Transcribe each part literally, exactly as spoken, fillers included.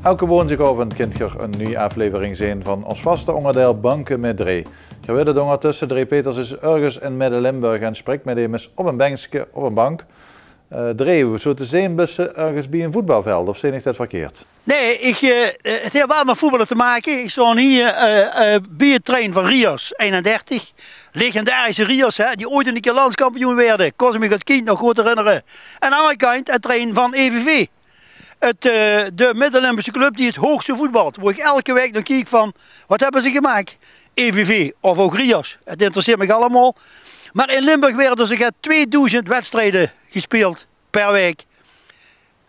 Elke woonsdigaovend kint geer ein nuuj aflevering zeen van ós vaste óngerdeil Banke mit Dree. Geer wit 't, óngertösse, Dree Peters is örges in Midde-Limburg en sprik mit emes op ein benkske of ein bank. Eh, Dree, zo te zeen bis se örges bie ein voetbalveld, of zeen ich det verkeerd? Nae, ich, eh, eh, 't haet waal mit voetballe te make. Ich stoon hie, eh, eh, bie 't terrein van Rios einendertig. Legendarische Rios, hè, die ooit ein kier landskampioen waerde. Kós ich mich es kindj nog good herinnere. En aan de anger kantj 't terrein van E V V. 't, eh, de Midde-Limburgse club die 't hoogste voetbalt. Wo ich elke waek nao kiek van, wat höbbe ze gemaak? E V V of ouch Rios. 't Interesseert mich allemaol. Mer in Limburg waere d'r zoe get tweedoezend wedstrieje gespeeld per waek.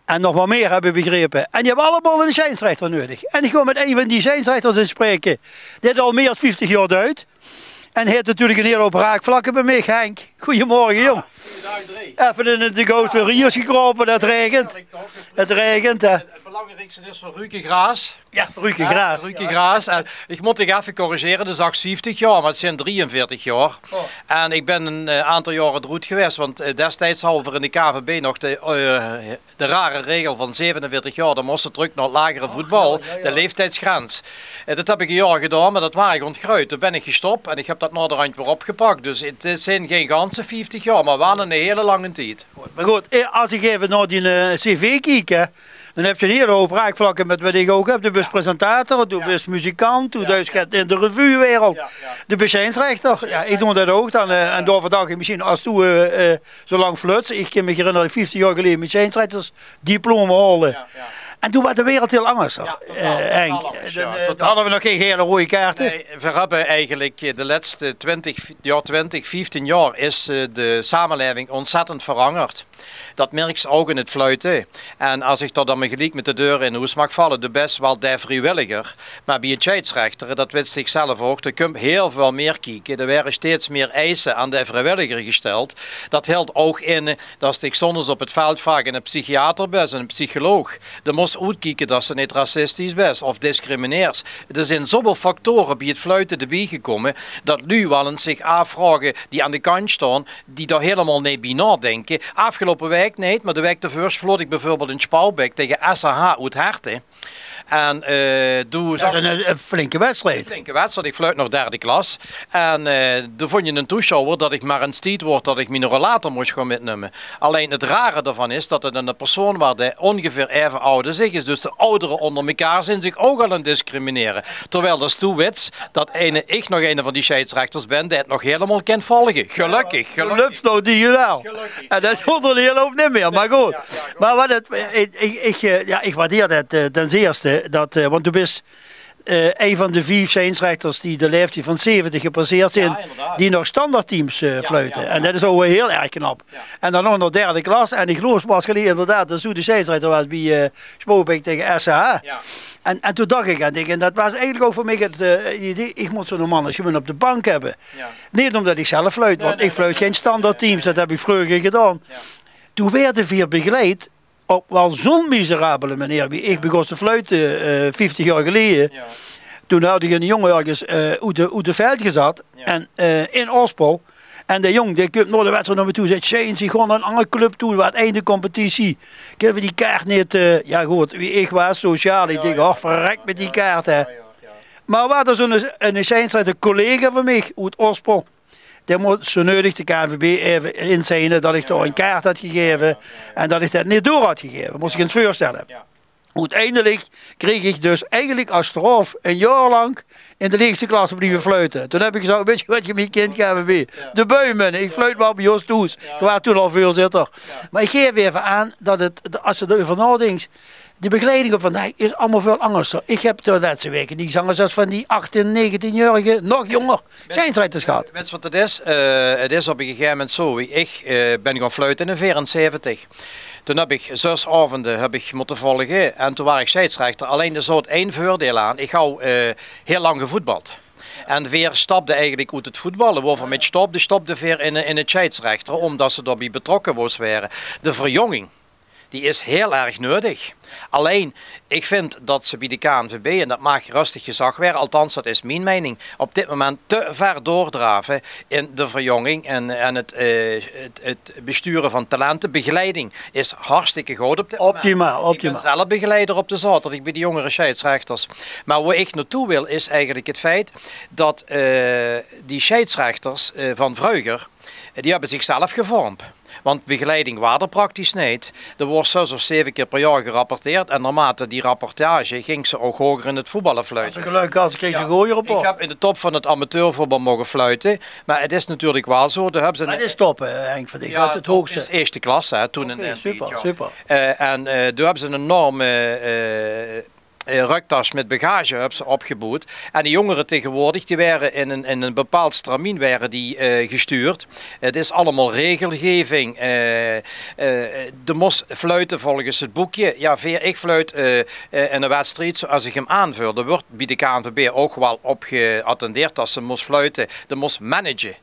En nog waal mieë, höb ich begrepe. En die höbbe allemaol eine sjeidsrechter neudig. En ich gaon mit ein van die sjeidsrechters inspraeke. Dae 't al mieë es vieftig jaor duit. En haet natuurlik ein hiel houp raakvlakke mit mich, Henk. Goeiemorge, jóng. Goeiedaag, Dree. Effe in de goot veur Rios gekrope, 't raegent. 't Raegent, hè. 't Belangriekste is veur Ruke Graas. Jao, Ruke Graas. Ruke Graas. En ich mót dich effe corrigere, doe zags vieftig jaor, mer 't zeen drieënveertig jaor. Oh. En ich bön ein, eh, aantal jaore d'roet gewaes, want, eh, destijds hawwe v'r in de K V B nog de, eh, de rare regel van zevenenveertig jaor, dan mós se trök nao 't lagere voetbal, de leeftiedsgrens. Eh, det höb ich ein jaor gedaon, mer det waor ich óntgreujd. Toen bön ich gestop en ich höb det naoderhand weer opgepak. Dus 't zeen gein ganse vieftig jaor, mer waal eine hiele lange tied. Mer good, eh, es ich effe nao dien, eh, cv kiek, hè, dan höbs se ein hiel houp raakvlakke mit waat ich ouch höb. Doe bis presentator, doe bis muzikant, doe duis get in de revuewereld. Doe bis sjeidsrechter. Jao, ich doon det ouch dan, eh, en daoveur dach ich mesjien, es doe, eh, eh, zo lang fluts. Ich kin mich herinnere, vieftig jaor geleje mien sjeidsrechtersdiploma haole. En toen waas de wereld hiel angers, eh, Henk. Dan, eh, hadde v'r nog gein gele roeje kaarte. Nae, v'r höbbe eigelik, eh, de lètste twintig, jao, twintig, vieftien jaor is, eh, de samelaeving óntzèttend verangerd. Det mirks se ouch in 't fluite. En es ich dao dan mer geliek mit de deur in hoes maag valle, doe bès waal de vriewilliger. Mer bie 't sjeidsrechtere, det wits se zelf ouch, d'r kump hiel väöl mieë kieke. D'r waere steeds mieë eise aan de vriewilliger gesteld. Det hilt ouch in, eh, det se 's zóndigs op 't veld vaak eine psychiater bès, eine psycholoog. Doe mós oetkieke det se neet racistisch bès of discrimineers. D'r zeen zoväöl factore bie 't fluite d'rbie gekómme, det luuj waal ins zich aafvraoge die aan de kantj staon, die dao hielemaol neet bie naodinke. Aafgeloupe waek neet, mer de waek d'rveur sloot ich bieveurbeeld in Spaubik taenge S A H oet Herten. En, eh, doe zag... Det is ein, ein flinke wedstrijd. Flinke wedstrijd. Ich fluit nog derde klas. En, eh, doe vónj eine toesjouwer det ich mer ins tied woort det ich miene rollator mós gaon mitnumme. Allein 't rare d'rvan is det 't eine persoon waas dae óngeveer aeve aod es ich is. Dus de aodere ónger mekaar zeen zich ouch al aan 't discriminere. Terwiel det doe wits det eine, ich nog eine van die sjeidsrechters bön dae 't nog hielemaol kin volge. Gelökkig, gelökkig. Gelökkig. En det zónjer hiel ouch neet mieë, mer good. Mer waat 't, ich, ich, ich, eh, jao, ich waardeer det, eh, ten zeerste, det, eh, want doe bis, eh, ein van de vief sjeidsrechters die de laeftied van zeventig gepasseerd zeen, die nog standaardteams, eh, fluite. En det is ouch waal hiel erg knap. En dan ouch nog derde klas. En ich loos pas geleje inderdaad det doe de sjeidsrechter waas bie, eh, Spaubik taenge S A H. En, en toen dach ich aan dich, en det waas eigelik ouch veur mich 't, eh, idee, ich mót zoe'n man ins gewoon op de bank höbbe. Neet ómdet ich zelf fluit, want ich fluit gein standaardteams, det höb ich vreuger gedaon. Doe waerde veer begeleid op waal zoe'n miserabele meneer wie ich begós te fluite, eh, vieftig jaor geleje. Toen haw ich eine jóng örges, eh, oet de, oet 't veld gezat en, eh, in Ospel. En dae jóng, dae kump nao de wedstrijd nao mich toe, zaet: "Sjijns, ich gaon nao ein anger club toe, waat einde competitie. Kinne v'r die kaart neet, eh," jao good, wie ich waas, sociaal, ich dink: "Och, verrek mit die kaart, hè." Mer waas d'r zoe'n, eine sjeidsrechter, collega van mich oet Ospel. Dae mós zo neudig de K N V B effe inseine det ich dao ein kaart had gegaeve en det ich det neet door had gegaeve. Mós ich dich ins veurstelle. Oeteindelik kreeg ich dus eigelik es straof ein jaor lank in de leegste klasse blieve fluite. Toen höb ich gezag: "Wits se waat, geer mien kind, K N V B, de buim in. Ich fluit waal bie ós thoes." Ich waas toen al veurzitter. Mer ich gaef effe aan det 't, es se d'r euver naodinks, die begeleiding op vandaag is allemaol väöl angers. Ich höb de lètste waeke die gezag, zelfs van die achttien, negentienjaorige, nog jónger, sjeidsrechters gehad. Wits se waat 't is? Eh, 't is op ein gegaeve moment zo, wie ich, eh, bön gaon fluite in veerenzeventig. Toen höb ich zös aovende höb ich mótte volge en toen waas ich sjeidsrechter. Allein d'r zoot ein veurdeil aan. Ich haw, eh, hiel lang gevoetbald. En veer stapde eigelik oet 't voetballe. Wo veer mit stopde, stopde veer in, in 't sjeidsrechtere, ómdet se daobie betrokke wós waere. De verjonging, die is hiel erg neudig. Allein, ich vind dat ze bie de K N V B, en dat maag rustig gezag waere, althans dat is mien meining, op dit moment te ver doordrave in de verjonging en, en het, eh, het, het besture van talente. Begeleiding is hartstikke good op dit moment. Optimaal, optimaal. Ich bin zelf begeleider op de zaoterdig bie de jongere scheidsrechters. Maar wo ich naotoe wil is eigelik het feit dat, eh, die scheidsrechters, eh, van vreuger, die höbbe zichzelf gevormp. Want begeleiding waar d'r praktisch neet. D'r woort zes of zeve kier per jaor gerapporteerd. En naarmate die rapportage ging ze ouch hoger in het voetballe fluite. As ze gelök had, kreeg ze ein gooj rapport. Ich höb in de top van het amateurvoetbal moge fluite. Maar het is natuurlik waal zo, dao höbbe ze... Maar het is top, hè, Henk, van dich. Ja, het hoogste. Het is eerste klasse, hè, toen in de... Oké, super, super. Eh, en, eh, dao höbbe ze ein enorme, eh, eh, röktas mit bagage höbbe ze opgeboewd. En die jongere taegewoordig, die waere in ein, in ein bepaald stramien waere die, eh, gestuurd. Het is allemaol regelgeving. Eh, eh, de mós fluite volges het boekje. Ja, veer, ich fluit, eh, eh, in ein wedstried zoals ich 'm aanveur. Dao wuuert bie de K N V B ouch waal op geattendeerd dat ze mós fluite. De mós manage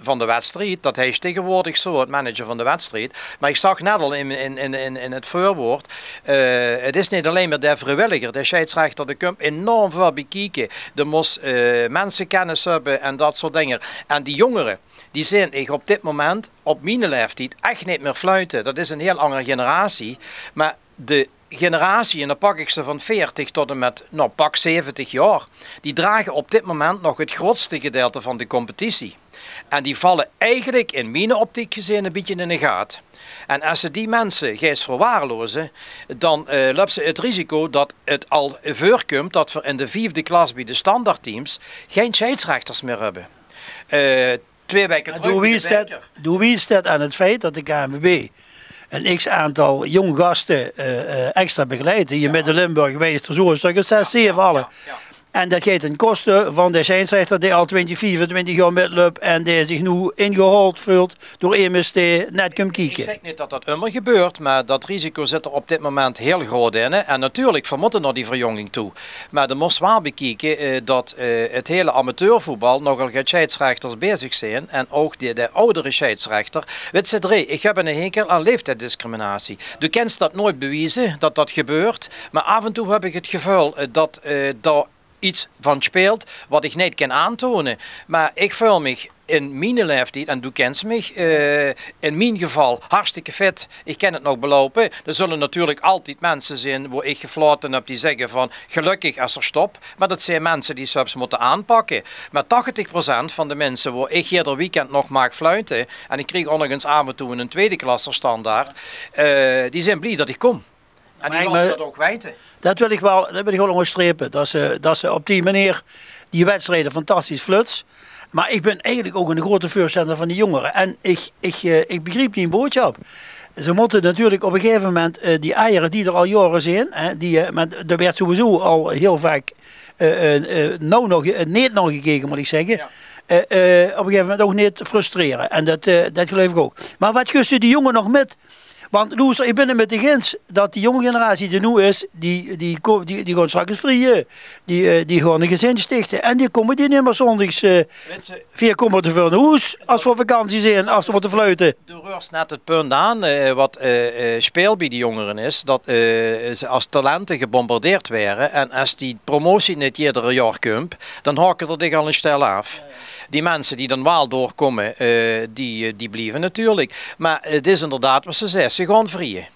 van de wedstried. Dat heet taegewoordig zo, het managen van de wedstried. Maar ich zag net al in, in, in, in, in het veurwoord, eh, het is neet allein maar de vriewilliger. De scheidsrechter, dao kump enorm väöl bie kieke. De mós, eh, mensekennis höbbe en dat soort dinger. En die jongere, die zeen ich op dit moment, op miene laeftied, ech neet mier fluite. Dat is ein heel anger generatie. Maar de generatie, en dan pak ich ze van veertig tot en mit, nou, pak zeventig jaor, die drage op dit moment nog het grootste gedeelte van de competitie. En die valle eigelik in miene optiek gezeen ein bietje in de gaat. En as ze die minse geis verwaarloze, dan, eh, löps ze het risico dat het al veurkump dat veer in de viefde klas bie de standaardteams gein scheidsrechters mier höbbe. Eh, Twee waeke trök bie de beker. Doe wies det aan het feit dat de K N V B ein x aantal jong gaste, eh, eh, extra begeleidt. Hie in Midde-Limburg weit d'r zoe ein stök of zes, zeve alle. Ja, ja. En det geit ten koste van de scheidsrechter dae al twintig, viefentwintig jaor mitlöp en dae zich noe ingehaold veult door emes dae net kump kieke. Ich zègk neet dat dat ummer gebeurt, maar dat risico zit d'r op dit moment heel groot in, hè. En natuurlik, veer mótte nao die verjonging toe. Maar de mós waal bekieke, eh, dat, eh, het hele amateurvoetbal nogal get scheidsrechters bezig zeen. En ouch de, de oudere scheidsrechter. Wits se, Dré, ich höb eine hekel aan leeftiedsdiscriminatie. Doe kins dat noeit bewieze dat dat gebeurt. Maar aaf en toe höb ich het geveul, eh, dat, eh, dao iets van speelt wat ich neet kin aantoene. Maar ich veul mich in miene laeftied, en doe kins mich, eh, in mien geval hartstikke fit. Ich kin het nog beloupe. D'r zulle natuurlik altied minse zeen wo ich geflaote höb die zègke van: gelökkig as d'r stop. Maar dat zeen minse die se höbs mótte aanpakke. Maar tachtig procent van de minse wo ich jeder weekend nog maag fluite, en ich krieg ouch nog ins aaf en toe ein tweede klasse standaard, eh, die zeen blie dat ich kom. En die laote dat ouch weite. Det wil ich waal, det wil ich waal óngerstrepe. Det se, det se op die meneer die wedstrieje fantastisch fluits. Maar ich bin eigelik ouch eine groeate veurstander van die jongere. En ich, ich, eh, ich begriep die boodsjap. Ze mótte natuurlik op ein gegaeve moment, eh, die eiere die d'r al jaore zeen, hè, die, eh, maar d'r waert sowieso al hiel vaak, eh, eh, eh, noe nog, eh, neet nao gekeke, mót ich zègke. Ja. Eh, eh, op ein gegaeve moment ouch neet frustrere. En det, eh, det geluif ich ouch. Maar waat guufs se die jonge nog mit? Want loester, ich bin het mit dich ins det die jonge generatie die d'r noe is, die, die, ko-, die, die gaon straks vrieje, die, eh, die gaon ein gezin stichte. En die kómme die nimmer zóndigs, eh, veer kómme te väöl nao hoes as veer op vakantie zeen, as veer mótte fluite. Doe reurs net het punt aan, eh, wat, eh, eh, speelt bie die jongere is, dat, eh, ze as talente gebombardeerd waere. En as die promotie neet jeder jaor kump, dan hake d'r dich al ein stel aaf. Die minse die dan waal doorkómme, eh, die, eh, die blieve natuurlik. Maar het is inderdaad wat se zaes, ze gaon vrieje.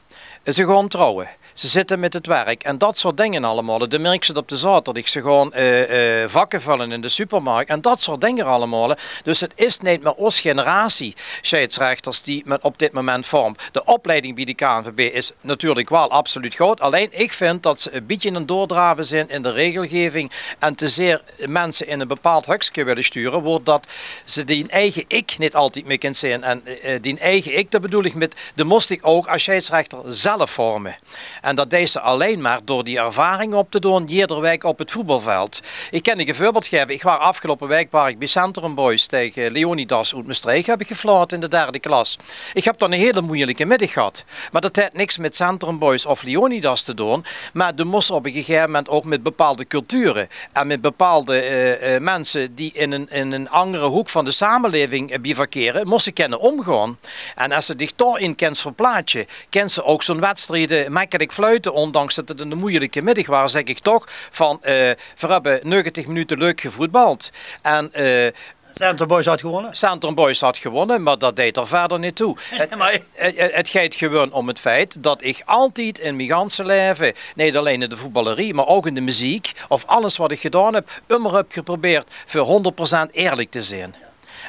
Ze gaon trouwe. Ze zitte mit het werk en dat soort dinger allemaol. Dan mirks se het op de zaoterdig. Ze gaon, eh, eh, vakke völle in de supermarkt en dat soort dinger allemaol. Dus het is neet mier ós generatie scheidsrechters die men op dit moment vormt. De opleiding bie de K N V B is natuurlik waal absoluut good. Allein, ich vind dat ze ein bietje aan 't doordrave zeen in de regelgeving en te zeer minse in ein bepaald hökske wille sture, wo dat ze dien eige ik neet altied mier kins zeen. En, eh, dien eige ik, dao bedoel ich mit, de mós dich ouch as scheidsrechter zelf vorme. En dat deis se allein maar door die ervaring op te doon, jeder waek op het voetbalveld. Ich kin dich ein veurbeeld gaeve. Ich waar aafgeloupe waek waar ich bie Centrum Boys taenge Leonidas oet Mestreech, höb ich geflaot in de derde klas. Ich höb dan ein hele meujelike middig gehad. Maar dat haet niks mit Centrum Boys of Leonidas te doon. Maar de mós op ein gegaeve moment ouch mit bepaalde culture en mit bepaalde, eh, eh, minse die in ein, in ein angere hook van de sameleving, eh, bivakere, mós se kinne ómgaon. En as se dich dao-in kins verplaatse, kins se ouch zoe'n wedstriede mekkelik fluite, ondanks det het ein meujelike middig waar, zèk ich toch van, eh, veer höbbe neugentig minute leuk gevoetbald. En, eh, Centrum Boys had gewónne. Centrum Boys had gewónne, mer det deit d'r wiejer neet toe. Het, het, het geit gewoon óm het feit det ich altied in mien ganse laeve, neet allein in de voetballerie, mer ouch in de meziek, of alles waat ich gedaon höb, ummer höb geprobeerd veur hónderd procent eerlik te zeen.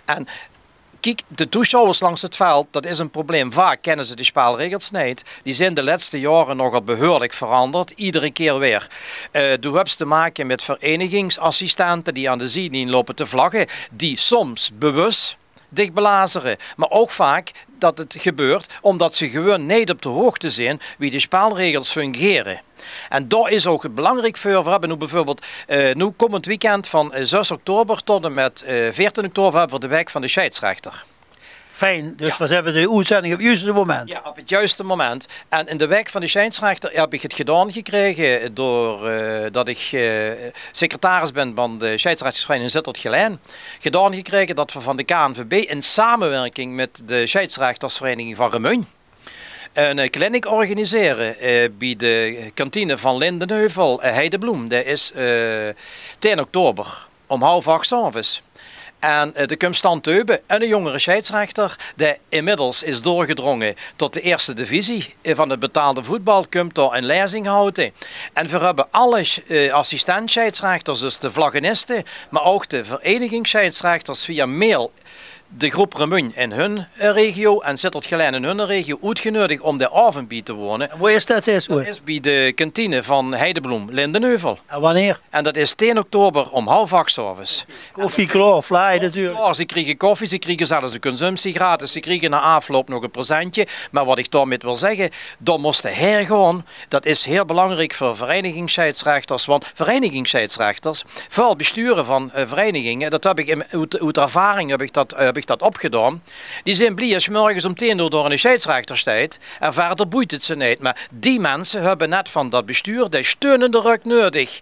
En kiek, de toesjouwers langs het veld, det is ein probleem. Vaak kènne ze de spelregels neet. Die zeen de lètste jaore nogal behuuerlik veranderd. Iedere kier weer. Eh, doe höbs te make mit verenigingsassistente die aan de ziedlien loupe te vlagge, die soms bewus dich belazere, mer ouch vaak det het gebeurt ómdet ze gewoon neet op de hoogte zeen wie de spelregels fungere. En dao is ouch het belangriek veur. Veer höbbe noe bieveurbeeld, eh, noe kómmend weekend van, eh, zes oktober tot en mit, eh, veertien oktober höbbe veer de waek van de sjeidsrechter. Fijn, dus veer höbbe de oetzending op het juuste moment. Jao, op het juuste moment. En in de waek van de sjeidsrechter höb ich het gedaon gekrege door, eh, det ich, eh, secretaris bön van de sjeidsrechtersvereiniging Zitterd-Gelaen. Gedaon gekrege det veer van de K N V B in samewirking mit de sjeidsrechtersvereiniging van Remunj ein, eh, clinic organisere, eh, bie de kantine van Lindenheuvel, eh, Heidebloem. Det is, eh, tieën oktober óm haof ach 's aoves. En, eh, d'r kump Stan Teuben, eine jóngere sjeidsrechter, dae inmiddels is doorgedrónge tot de eerste divisie, eh, van het betaalde voetbal, kump dao ein lezing haoje. En veer höbbe alle, eh, assistent-sjeidsrechters, dus de vlaggeniste, mer ouch de verenigingssjeidsrechters via mail de groep Remunj in hun, eh, regio en Zitterd-Gelaen in hun regio oetgeneudig óm d'r aovend bie te wone. En wo is det, is, det is bie de kantine van Heidebloem, Lindenheuvel. En wanneer? En det is tieën oktober óm haof ach 's aoves. Koffie klaor, vlaai natuurlik. Klaor, ze kriege koffie, ze kriege zelfs ein consumptie gratis, ze kriege nao aafloup nog ein presentje. Mer waat ich daomit wil zègke, dao mós se haer gaon. Det is hiel belangriek veur vereinigingssjeidsrechters, want vereinigingssjeidsrechters, väöl besture van, eh, vereiniginge, det höb ich in, oet, oet ervaring höb ich det, eh, höb ich det opgedaon. Die zeen blie es 's mörges óm tieën oer dao eine sjeidsrechter steit en wiejer boeit het ze neet. Mer die minse höbbe net van det besjtuur de steunende rök neudig.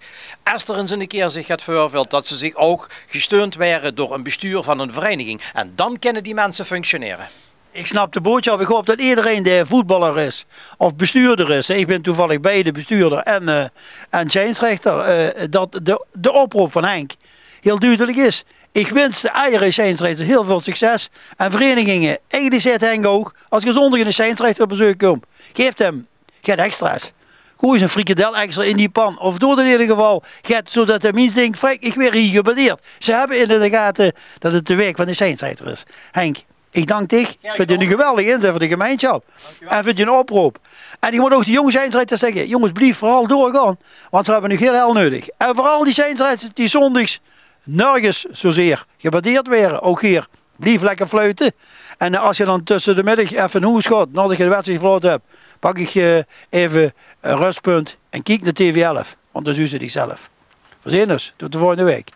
Es d'r ins eine kier zich get veurvèlt, det ze zich ouch gesteund waere door ein besjtuur van ein vereiniging. En dan kènne die minse functionere. Ich snap de boodsjap. Ich haop det ederein dae voetballer is of besjtuurder is. Ich bön toevallig beide, besjtuurder en, eh, en sjeidsrechter. Eh, det de, de oproop van Henk hiel dudelik is. Ich wins de anger sjeidsrechters hiel väöl succes. En vereiniginge, eigelik zaet Henk ouch, es geer zóndig eine sjeidsrechter op bezeuk kump, gaef 'm get extra's. Gooi ins ein frikandel extra in die pan. Of doot in eder geval get, zodet de mins dink: "Vrek, ich waer hie gewaardeerd." Ze höbbe in de gate det het de waek van de sjeidsrechter is. Henk, ich dank dich veur dien geweldige inzet veur de gemeinsjap. En veur dien oproop. En ich mót ouch de jónge sjeidsrechters zègke: jónges, blief veural doorgaon. Want veer höbbe uch hiel hel neudig. En veural die sjeidsrechters die zóndigs nörges zozeer gewaardeerd waere, ouch hie. Blief lekker fluite. En, eh, es geer dan tösse de middig effe nao hoes gaot, naodet geer de wedstrijd geflote höb, pak ich, eh, effe ein röstpunt en kiek nao T V elf. Want dan zuus se dich zelf. Veer zeen ós. Tot de volgende waek.